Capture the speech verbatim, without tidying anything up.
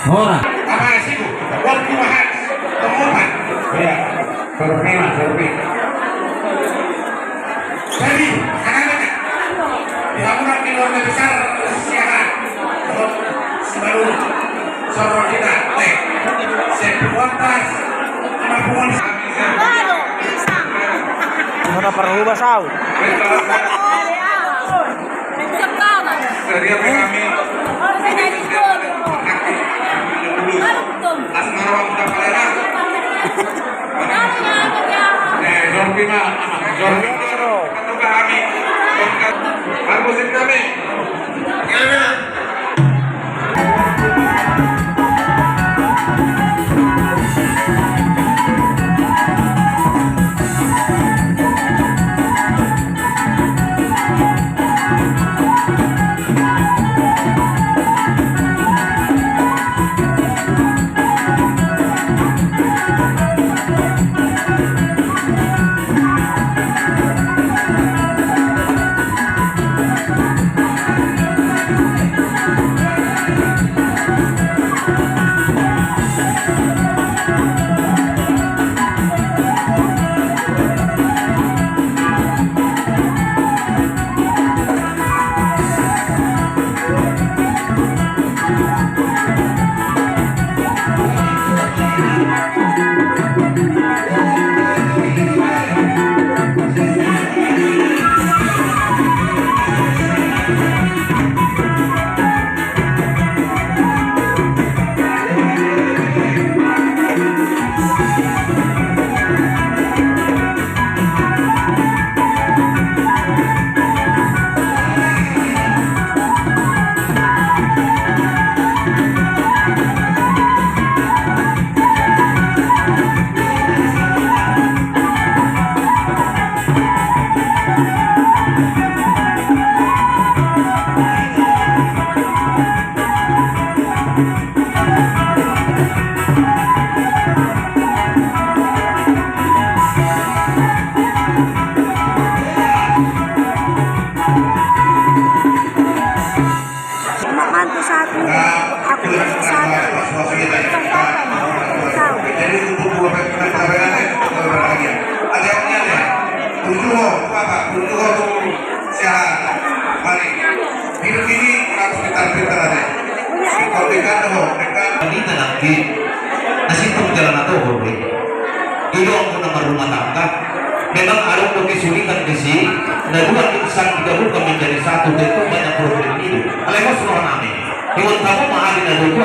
Ora. Apa sih? Waktu bahas. Temukan. Ya. Survei, Mas, survei. Jadi, anak-anak, di bangunan keluarga besar Siahaan, Simalungun, Sorong kita, eh, sepuluh atas, lima puluh. Ora parhubas au. Dari kami. Asmara Wangda Palera. Eh, Jordi ma, Jordi. Ketua kami. Parmusik kami. Mantu satu, aku mantu satu. Kau. Tujuh, apa? Tujuh, siapa? Mari. Hidup ini harus pintar-pintar aja. Kau dekat, oh, dekat. Wanita nangkin. Nasib pun jalan atau boleh. Ido anggo na marrumah tangga, memang adong do kesulitan disi, na dua insan digabungkan menjadi satu, tentu banyak problem i do. Alai mos roha nami, iwan tamu ma adi na dua